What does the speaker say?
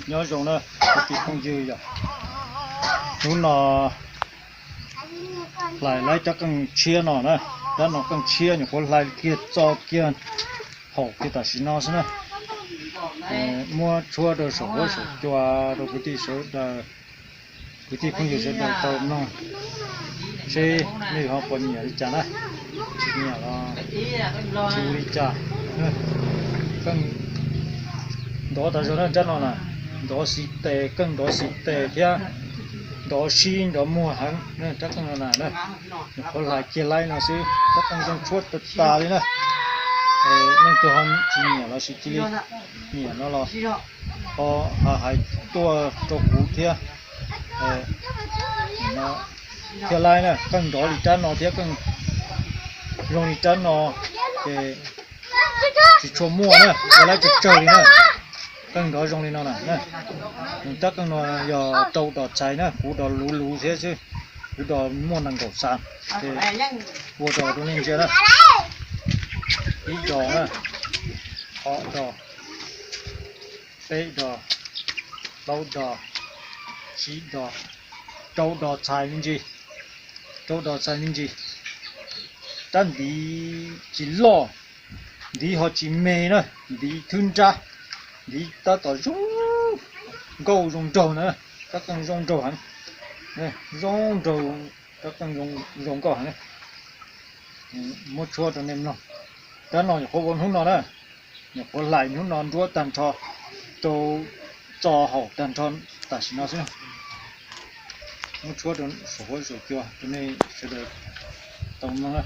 Nyob zoo na, kwv tij phooj ywg yom, hnub no hlais laib rab qeej tshiab no na, rab no qeej tshiab nyuam qhuav hlais kiag txo kiag haum kiag tam sim no xwb na. Muab tshuab rau saum huab saum cua rau kwv tij sawv daws, kwv tij phooj ywg sawv daws tau mloog seb nej ho puas nyiam li cas na. Tsis nyiam los tsis ua li cas. Qeej ntov tas zog na, rab no na, ntov xis tes, qeej ntov xis tes thiab ntov sib ntov muag heev na, rab qeej no na. Nyuam qhuav hlais kiag laib no xwb, rab qeej zoo tshuab tas tas li na. Leej twg ho tsis nyiam los sis cia li nyiam no los ho hais tuaj rau kuv thiab. Thiab laib na, qeej nrov li rab no thiab qeej zoo li rab no ces tsis tshua muaj na, ua laib tsawg tsawg li na. Qeej nrov zoo li no na. Rab qeej no yog rau dos txhais na, kuv dos luv luv thiab xwb, kuv dos muaj nees nkaum xas. Ces ua rau rau nej ntsia na, ib dos na, ob dos, peb dos, plaub dos, tsib dos, rau dos txhais me ntsis, rau dos txhais me ntsis. Rab ntiv tsis loj, ntiv ho tsis me na, ntiv thwb nrab, ntiv tab tom zoo nkauj zoo nraug na, rab qeej zoo nraug heev, zoo nraug, rab qeej zoo nkauj heev. Muab tshuab rau nej mloog. Rab no nyuam qhuav ua hnub no na, nyuam qhuav hlais hnub no nruab tag nrho, rau txo haum tag nrho tam sim no xwb. Muab tshuab rau saum huab saum cua rau nej sawv daws tau mloog na.